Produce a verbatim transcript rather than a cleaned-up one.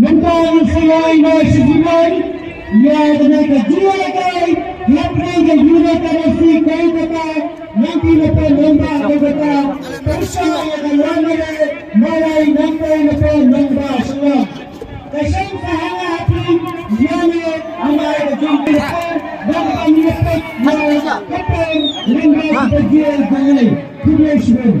Mynta ngin sa ïoh ïa ka jingïalehkai hapdeng ka Youth Academy Kolkata, nangta na pdeng nongbah Kolkata, pyrshah ïa ka Longmare Mawlai, nangta na pdeng nongbah Shillong. Ka seng sahanga hapdeng ïa ne amai ka jingkyrpad bad ka jingkyrpad ïa ka pdeng lyngba ka jingkyrpad. Khublei shibun.